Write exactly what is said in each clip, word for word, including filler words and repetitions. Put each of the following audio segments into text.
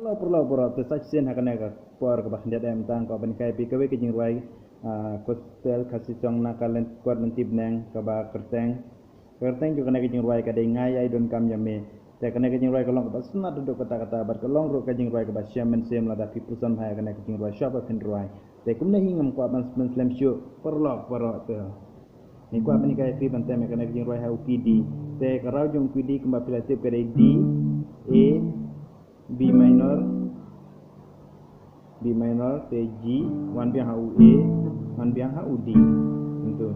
Paralok, paralok, paralok, te sa shisien ha kane ka por kaba khyndiat em tang, kwah ban hikai ïa phi kawei ka jingrwai, ah, Gospel Khasi Song na ka lyn, chord lynti bneng kaba kyrteng. Ka kyrteng jong kane ka jingrwai ka dei Nga Ïai Donkam Ïa Me. Te kane ka jingrwai ka long kaba sngewtynnat haduh katta katta, bad ka long ruh ka jingrwai kaba shem mynsiem lada phi puson bha ïa kane ka jingrwai shuwa ba phin rwai. Te kumne hi ngam kwah ban, ban slem shuh, paralok, paralok, te. Ngi kwah ban hikai ïa phi ban tem ïa kane ka jingrwai ha u key D. Te ka raw jong u key D kumba phi la tip ka dei D, A, B minor, B minor, te G, wan biang ha u A, wan biang ha u D. Kumto.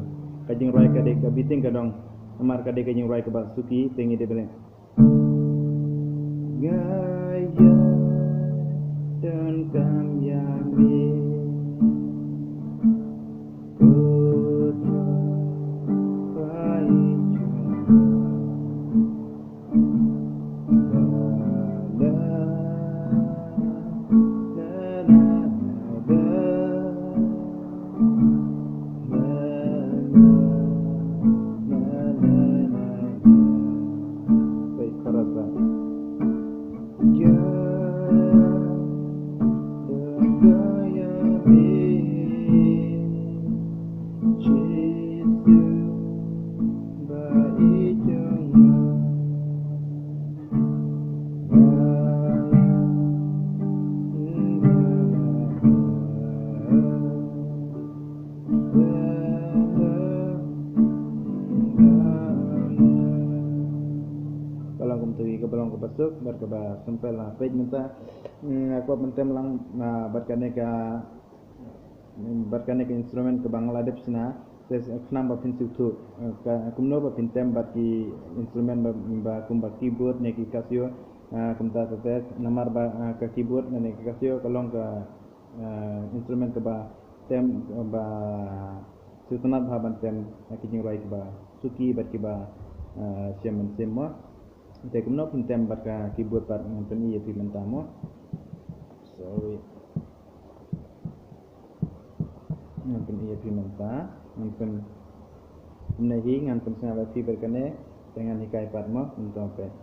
Ka jingrwai ka dei ka beating ka dong, namar ka dei ka jingrwai kaba suki, te ngi dei ban leh. Nga ïai donkam ïa me, ko Trai jong nga. Ka long kumta hi, kaba long kaba suk bad kaba simple, la peit mynta. Hmm, nga kwah ban tem lang, ah, bad kane ka, bad kane ka instrument kaba nga la dep shna, te khnang ba phin sngewthuh, eh, ka, kumno ba phin tem bad ki instrument ba, ba kumba keyboard ne ki Casio, eh, kumta te, te namar ba, eh, ka keyboard ne ki Casio ka long ka, eh, instrument kaba tem, ba sngewtynnat bha ban tem, eh, ki jingrwai kiba suki bad kiba, eh, shem mynsiem mo. Te kumno phin tem bad ka keyboard pat ngan pyni ïa phi mynta mo. Sorry. Ngan pyni ïa phi mynta. Ngan pyn, kumne hi ngan pynsngew ïa phi bad kane. Te ngan hikai pat mo mynta peit.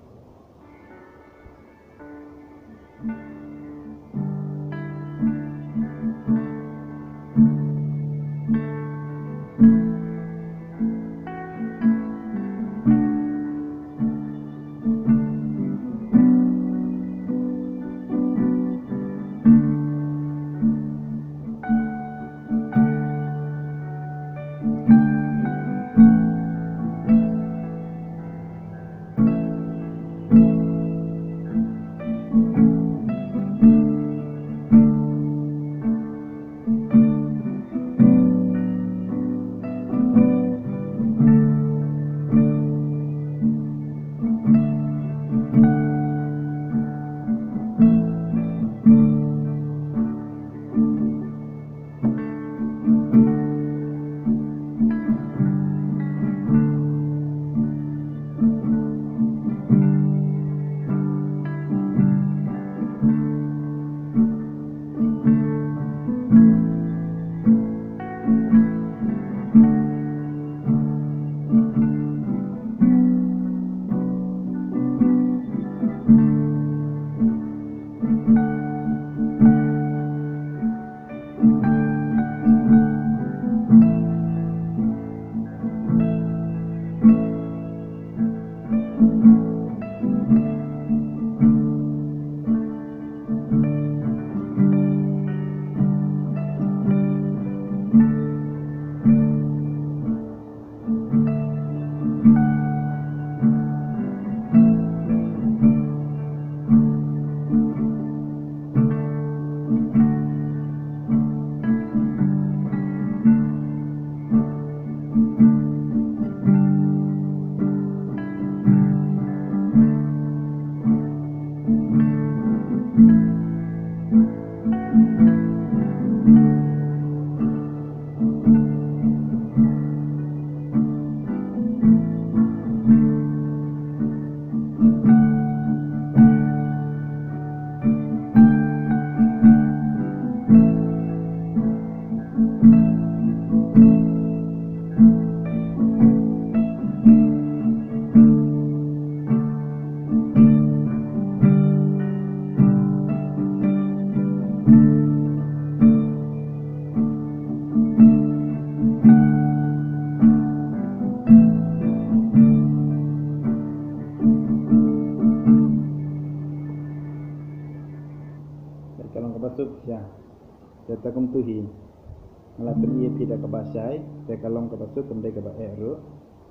Pyn-i ïa phi da kaba shai, te ka long kaba suk, kam dei kaba eh ruh.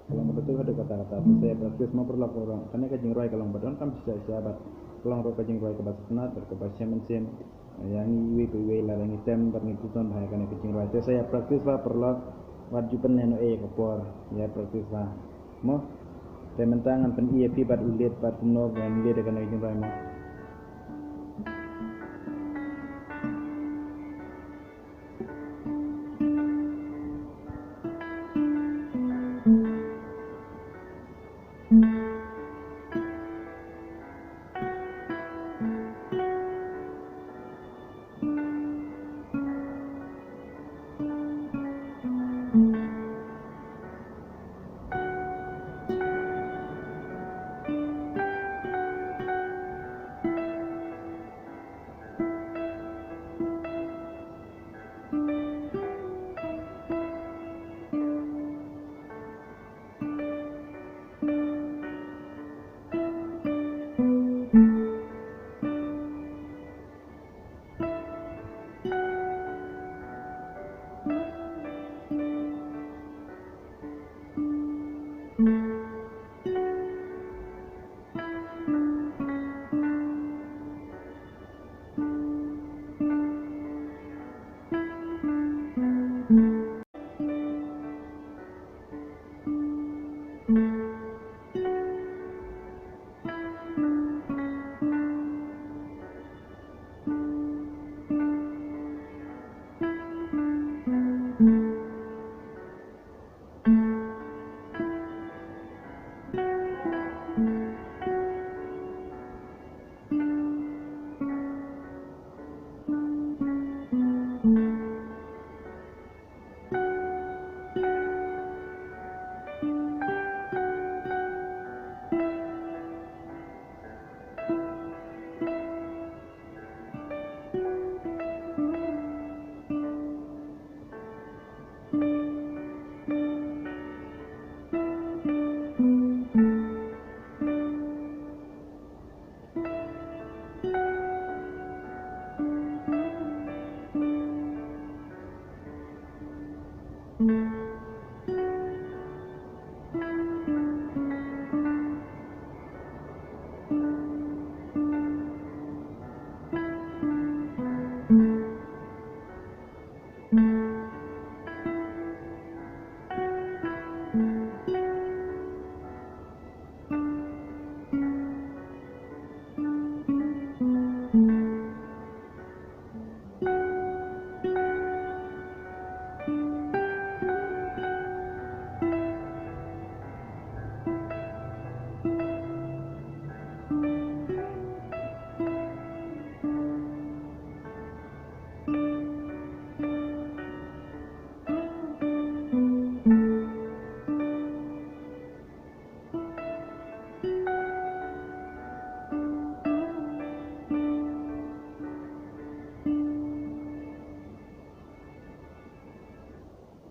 Ka long kaba suk haduh katta katta, te sa ïa practice mo paralok baroh. Kane ka jingrwai ka long ba donkam shisha shisha bad ka long ruh ka jingrwai kaba sngewtynnat bad kaba shem mynsiem. Ïa ngi iwei pa iwei lada ngi tem bad ngi pynshai bha ïa kane ka jingrwai. Te sa ïa practice bha paralok, wat ju pyneh noh ei ïa ka por, ïa practice bha. Mo? Te mynta ngan pyn-i ïa phi bad u lead bad kumno ban lead ïa kane ka jingrwai mo.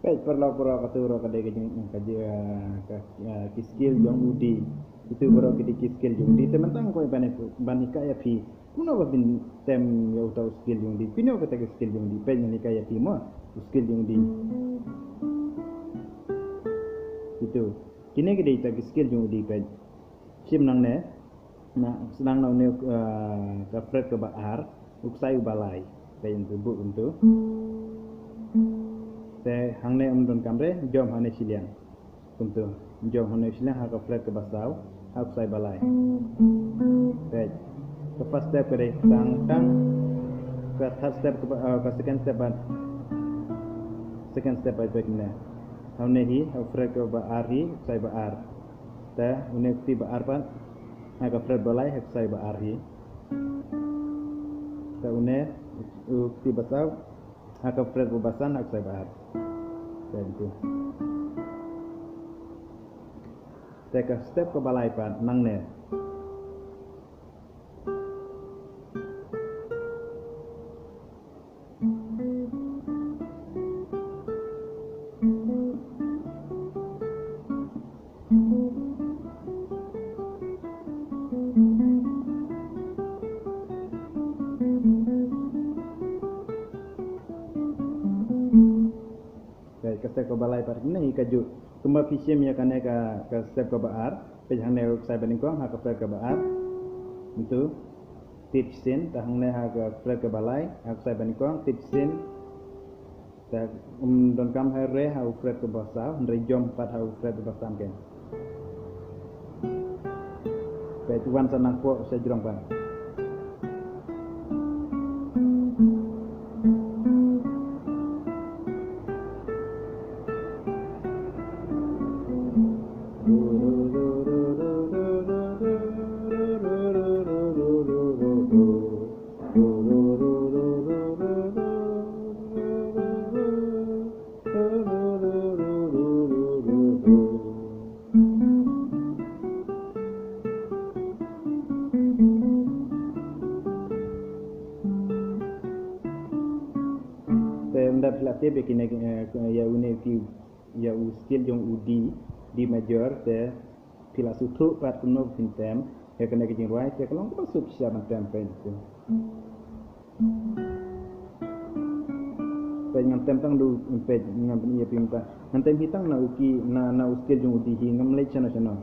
Peit paralok baroh, katu baroh ka dei ka jing, ka jing, eh, ka, eh, ki skill jong u D. Kitu baroh ki dei ki skill jong u D. Te mynta nga kwah ban, ban hikai ïa phi kumno ba phin tem ïa uta u skill jong u D. Kumno kata ka skill jong u D. Peit ngan hikai ïa phi mo u skill jong u D. Kitu. Kine ki dei kita ki skill jong u D, peit. Shim nangne, na, sdang na une, eh, ka fret kaba ar, u ksai uba lai. Peit, kumtu, buh kumtu. Te hangne ym donkam re, jump hangne shiliang. Kumtu, jump hangne shiliang ha ka fret kaba saw, ha u ksai ba lai. Peit. Ka first step ka dei tang tang. Ka third step kaba, eh, ka second step bad. Second step bad, peit ne. Hangne hi, ha u fret kaba ar hi, u ksai ba ar. Te une u kti ba ar pat ha ka fret ba lai, ha u ksai ba ar hi. Te une u kti ba saw ha ka fret ba san, ha u ksai ba ar. Te kumtu. Te ka step kaba lai pat nangne. Balai pat hangne hi kajuh. Kumba phi shim ïa kane ka, ka step kaba ar. Peit hangne u ksai banyngkong ha ka fret kaba ar. Ntu. Tip shisien, te hangne ha ka fret kaba lai, ha u ksai banyngkong, tip shisien. Te, um, donkam ha re ha u fret kaba saw, hynrei jump pat ha u fret kaba san kein. Peit wan sa nangpoh sha jrong pat. Te ynda phi la tip ïa kine, eh, ïa une ki, ïa u scale jong u D, D major, te phi la sngewthuh pat kumno phin tem ïa kane ka jingrwai, te ka long kaba suk shisha ban tem peit. Peit ngan tem tang da u, peit ngan pyn-i ïa phi mynta. Ngan tem hi tang na u key, na, na u scale jong u D hi, ngam leit shano shano.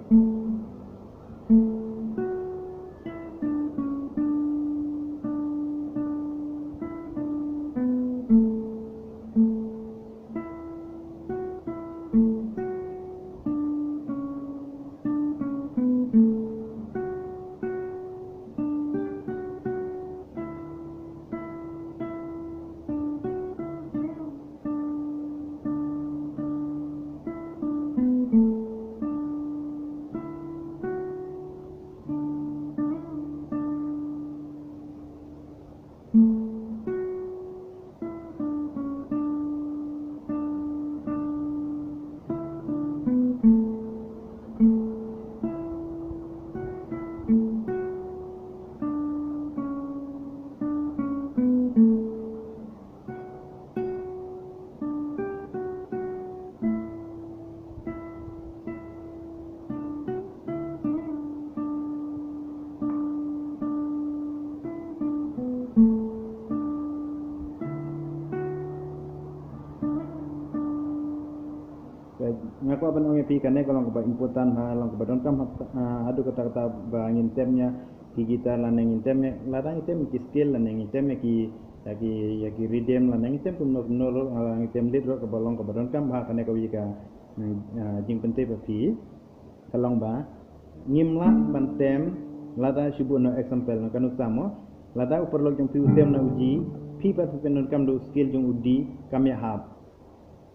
Nga kwah ban ong ïa phi kane ka long kaba important ha, long kaba donkam ha, ha, haduh katta katta ba ngin tem ïa ki guitar lane ngin tem ïa, lada ngin tem ïa ki scale lane ngin tem ïa ki, ïa ki, ïa ki rhythm lane ngin tem kumno kumno ruh, lada ngin tem lead ruh kaba long kaba donkam ha kane kawei ka, mm, ah, jingpyntip ïa phi. Ka long ba ngim lah ban tem lada shu buh na example na ka nuksa mo, lada u paralok jong phi u tem na u G, phi pat phi pyndonkam da u scale jong u D kam ïahap.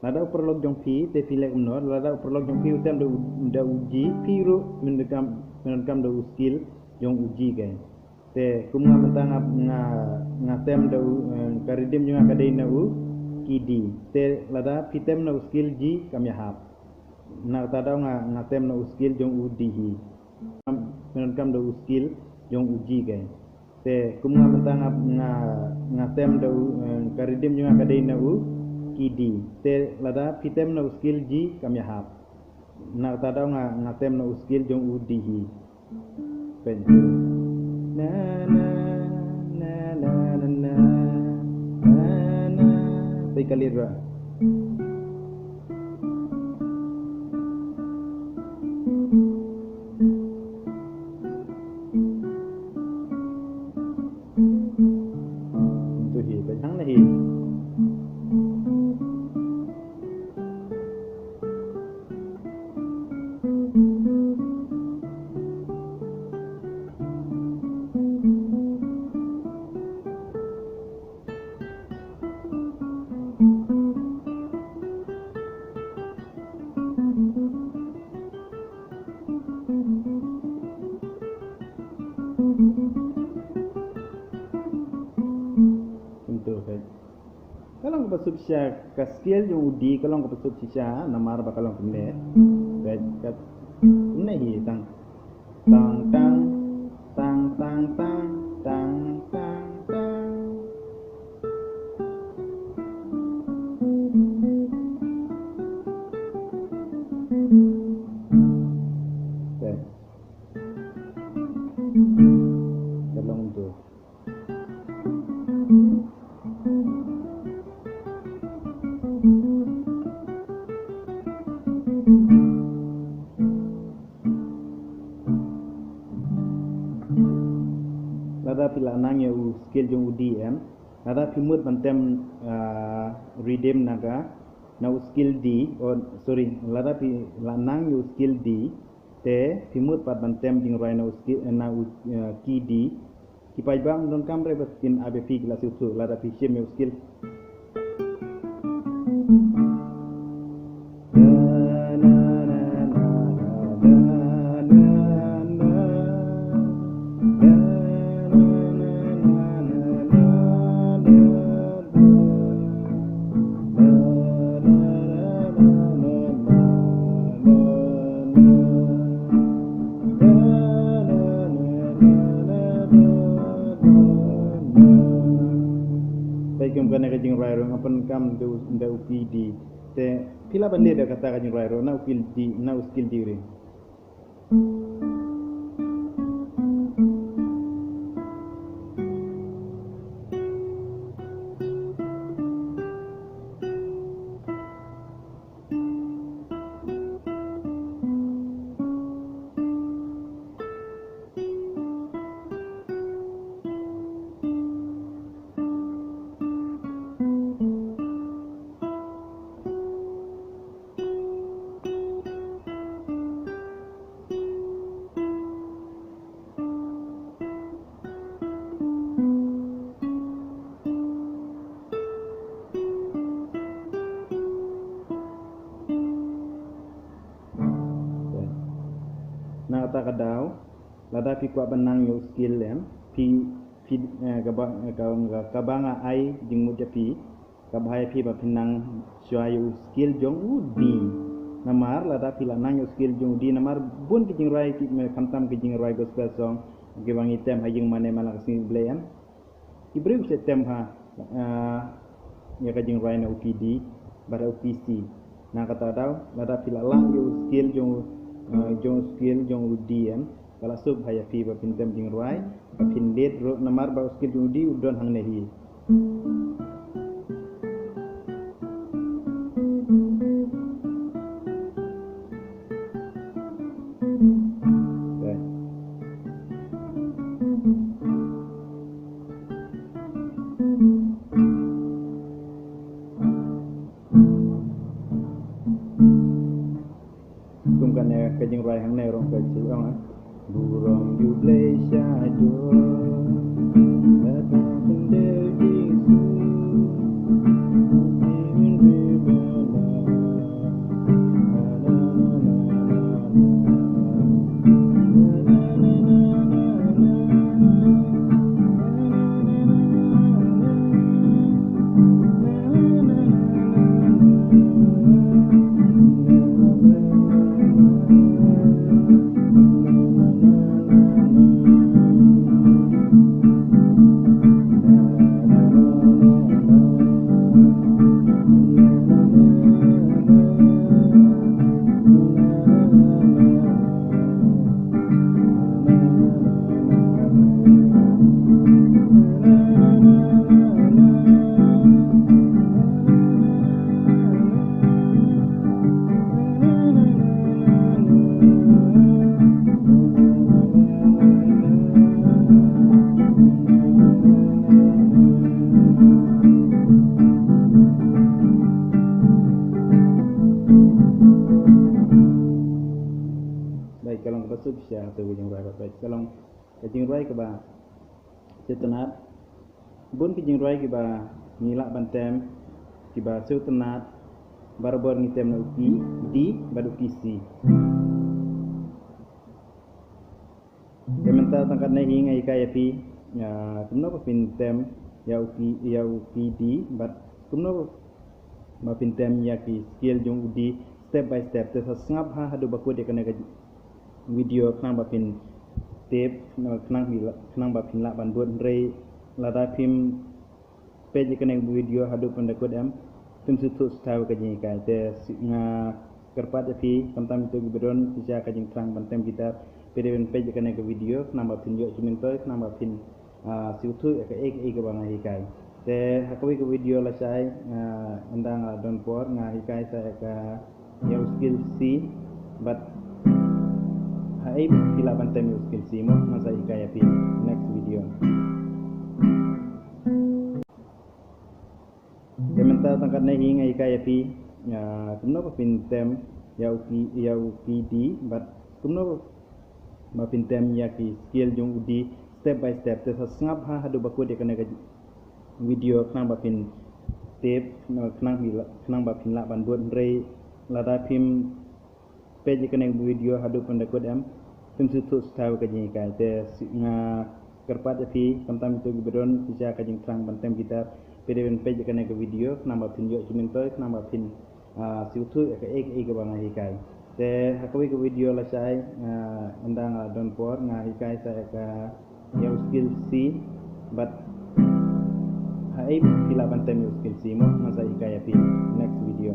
Lada u paralok jong phi te phi leh kumno, lada u paralok jong phi u tem da u, da u G, phi ruh myndonkam, myndonkam da u scale jong u G kein. Te kum nga mynta nga, nga, nga tem da u, eh, ka rhythm jong nga ka dei na u key D. Te lada phi tem na u scale G kam ïahap. Na kata daw nga, nga tem na u scale jong u D hi. Myndonkam da u scale jong u G kein. Te kum nga mynta nga, nga, nga tem da u, eh, ka rhythm jong nga ka dei na u key D. Te lada phi tem na u scale G kam ïahap. Na kata daw nga, nga tem na u scale jong u D hi. Peit. Na, na, na, na, na, na. Na, na. Peit ka lead ruh. Ntu hi, peit hangne hi. Kumto, peit. Ka long kaba suk shisha, ka scale jong u D ka long kaba suk shisha, namar ba ka long kumne. Peit, ka, kumne hi tang. Tang, tang, tang, tang, tang, tang, tang, tang. Peit. Ka long kumto. Lada phi la nang ïa u scale jong u D em, lada phi mut ban tem, ah, rhythm na ka, na u scale D, oh, sorry, lada phi la nang ïa u scale D, te phi mut pat ban tem jingrwai na u scale, na u, ah, key D. Ki paidbah, don kam re ba kin ap ïa phi, ki la sngewthuh lada phi shim ïa u scale. Peit kum kane ka jingrwai ruh nga pyndonkam da u, da u key D. Te phi lah ban leh da kata ka jingrwai ruh na u scale D, na u scale D ruh. Na kata ka daw, lada phi kwah ban nang ïa u scale em, phi, phi, eh, kaba, eh, ka, ka, kaba nga ai jingmut ïa phi, kaba ai phi ba phin nang shuwa ïa u scale jong u D. Namar lada phi la nang ïa u scale jong u D, namar bun ki jingrwai ki, me, khamtam ki jingrwai gospel song kiba ngi tem ha ïing mane man la ka sngi Blei em, ki briew ki tem ha, ah, ïa ka jingrwai na u key D bad u key C. Na kata daw, lada phi la lah ïa u scale jong, ah, jong u scale jong u D em, ka la suk bha ïa phi ba phin tem jingrwai, ba phin leit ruh namar ba u scale jong u D u don hangne hi. Okay. Kum kane ka jingrwai hangne ruh ka ju ong, ah. Burom ïa U Blei shaduh. Bad ka long kaba suk shisha ha ka jingrwai, bad ka long ka jingrwai kaba sngewtynnat. Bun ki jingrwai kiba ngi lah ban tem kiba sngewtynnat, barabor ngi tem na u key D bad u key C. Te mynta tang katne hi nga hikai ïa phi, ïa kumno ba phin tem ïa u key, ïa u key D bad kumno ba phin tem ïa ki scale jong u D step by step. Te sa sngap ha haduh ba kut ïa kane ka video khnang ba phin tip, khnang ba phin lah ban bud, hynrei lada phim peit ïa kane ka video haduh ban da kut em, phim sngewthuh shuh ïa ka jinghikai. Te nga kyrpad ïa phi, khamtam ïa kito kiba don shisha ka jingthrang ban tem guitar, phi dei ban peit ïa kane ka video khnang ba phin ïoh jingmyntoi, khnang ba phin, ah, sngewthuh ïa kaei kaei kaba nga hikai. Te ha kawei ka video lashai, ah, ynda nga don por nga hikai sa ïa ka ïa u skill C, bad haei phi lah ban tem ïa u skill C mo, ngan sa hikai ïa phi next video. Te mynta tang katne hi nga hikai ïa phi, ïa kumno ba phin tem ïa u ki, ïa u ki D, bad kumno ba phin tem ïa ki skill jong u D step by step. Te sa sngap ha haduh ba kut ïa kane ka video khnang ba phin tip, khnang ba phin lah ban bud. Hynrei lada phim peit ïa kane ka video haduh ban da kut em, phim sngewthuh shuh ïa ka jinghikai. Te nga kyrpad ïa phi, khamtam ïa kito kiba don shisha ka jingthrang ban tem guitar, phi dei ban peit ïa kane ka video khnang ba phin ïoh jingmyntoi, khnang ba phin sngewthuh ïa kaei kaei kaba nga hikai. Te ha kawei ka video lashai, ynda nga la don por, nga hikai sa ïa ka, ïa u skill C, bad haei phi lah ban tem ïa u skill C mo, ngan sa hikai ïa phi next video.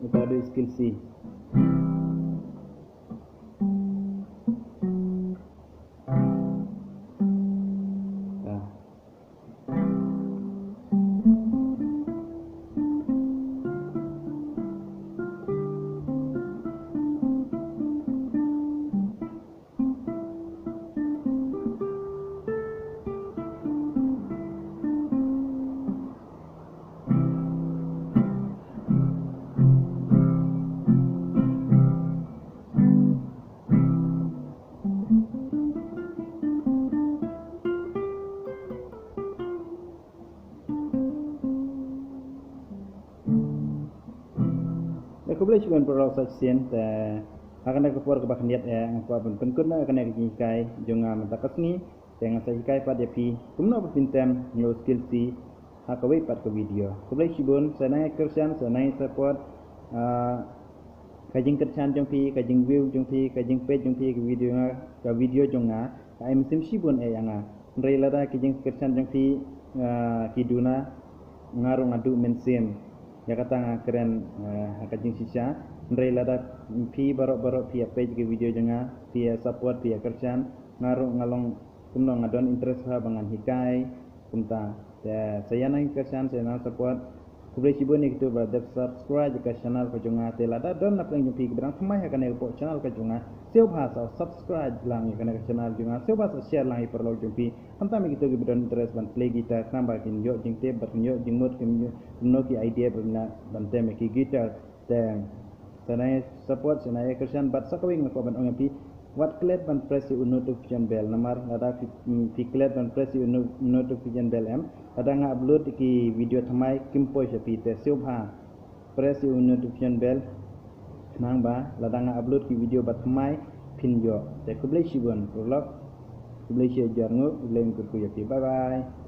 Ita ada skill C. Ah. Te khublei shibun paralok sa shisien, te ha kane ka por kaba khyndiat eh nga kwah ban pynkut noh ïa kane ka jinghikai jong nga mynta ka sngi. Te ngan sa hikai pat ïa phi kumno ba phin tem ïa u skill C ha kawei pat ka video. Khublei shibun, sa nang ïa kyrshan, sa nang ïa support, ah, ka jingkyrshan jong phi, ka jingview jong phi, ka jingpeit jong phi ka video nga, ka video jong nga, ka ai mynsiem shibun eh ïa nga. Hynrei lada ki jingkyrshan jong phi, ah, ki duna, nga ruh nga duh mynsiem. Ïa kata nga kren, ah, ha ka jingshisha. Hynrei lada phi baroh baroh phi ïa peit ki video jong nga, phi ïa support, phi ïa kyrshan, nga ruh nga long kumno nga don interest ha ba ngan hikai kumta. Te sa ïa nang kyrshan, sa ïa nang support. Khublei shibun ïa kito ba dep subscribe ïa ka channel ka jong nga. Te lada don na pdeng jong phi kiba dang thymmai ha kane ka channel ka jong nga, sngewbha sa subscribe lang ïa kane ka channel jong nga, sngewbha sa share lang ïa paralok jong phi. Khamtam ïa kito kiba don interest ban play guitar, khnang ba kin ïoh jingtip, ba kin ïoh jingmut, kin ïoh kumno ki idea ban, ban tem ïa ki guitar. Te sa nang ïa support, sa nang ïa kyrshan, bad sa kawei nga kwah ban ong ïa phi, wat klet ban press ïa u notification bell, namar lada phi, mm, phi klet ban press ïa u no-, notification bell em, lada nga upload ki video thymmai kim poi sha phi. Te sngewbha press ïa u notification bell, khnang ba lada nga upload ki video ba thymmai phin ïoh. Te khublei shibun paralok, khublei shi hajar nguh, khublei kyrkhu ïa phi. Bye bye.